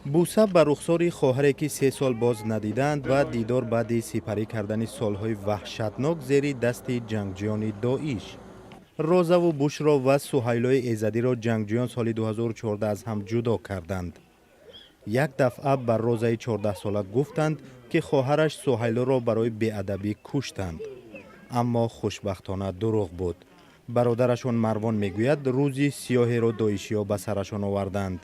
Бӯса ба рухсори хоҳаре, ки 3 сол боз надидаанд, ва дидор баъди сипарӣ кардани солҳои ваҳшатнок зери дасти ҷангҷӯёни Доиш. Розаву Бушро ва Суҳайлои Эзадиро ҷангҷӯён соли 2014 аз ҳам ҷудо карданд. Як дафъа ба Розаи 14сола гуфтанд, ки хоҳараш Суҳайлоро барои беадабӣ куштанд, аммо хушбахтона дурӯғ буд. Бародарашон Марвон мегӯяд, рӯзи сиёҳеро доишиҳо ба сарашон оварданд.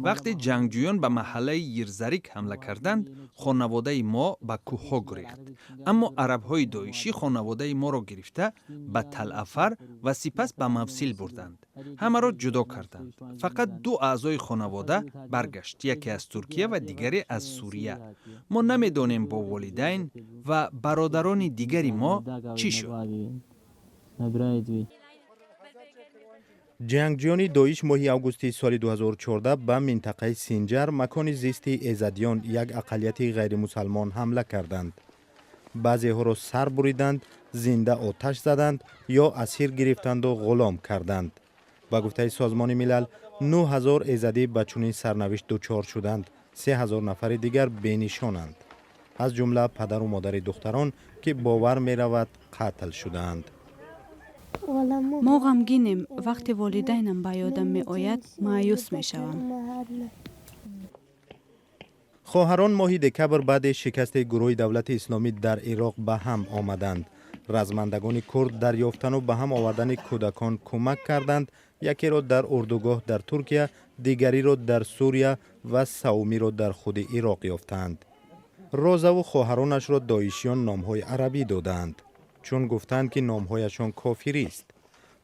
Вақте ҷангҷӯён ба маҳаллаи Йирзарик ҳамла карданд, хонаводаи мо ба кӯҳҳо гурехт, аммо арабҳои доишӣ хонаводаи моро гирифта, ба Талъафар ва сипас ба Мавсил бурданд. Ҳамаро ҷудо карданд. Фақат ду аъзои хонавода баргашт, яке аз Туркия ва дигаре аз Сурия. Мо намедонем, бо волидайн ва бародарони дигари мо чӣ шуд. Ҷангҷӯёни Доиш моҳи августи соли 2014 ба минтақаи Синҷар, макони зисти эзадиён, як ақаллияти ғайримусалмон, ҳамла карданд. Баъзеҳоро сар буриданд, зинда оташ заданд ё асир гирифтанду ғулом карданд. Ба гуфтаи Созмони Милал, 9000 эзадӣ ба чунин сарнавишт дучор шуданд, 3000 нафари дигар бенишонанд, аз ҷумла падару модари духтарон, ки бовар меравад, қатл шудаанд. Мо ғамгинем. Вақте волидайнам ба ёдам меояд, маъюс мешавам. Хоҳарон моҳи декабр баъди шикасти гурӯҳи Давлати Исломӣ дар Ироқ ба ҳам омаданд. Размандагони курд дар ёфтану ба ҳам овардани кӯдакон кӯмак карданд: якеро дар урдугоҳ дар Туркия, дигариро дар Сурия ва саввумиро дар худи Ироқ ёфтаанд. Розаву хоҳаронашро доишиён номҳои арабӣ додаанд, чун гуфтанд, ки номҳояшон кофирист.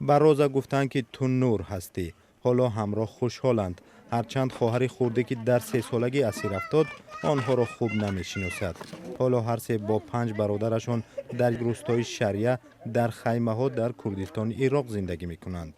Ба Роза гуфтанд, ки ту нур ҳастӣ. Ҳоло ҳамроҳ хушҳоланд, ҳарчанд хоҳари хурде, ки дар сесолагӣ асир афтод, онҳоро хуб намешиносад. Ҳоло ҳар се бо панҷ бародарашон дар рӯстои Шария дар хаймаҳо дар Курдистони Ироқ зиндагӣ мекунанд.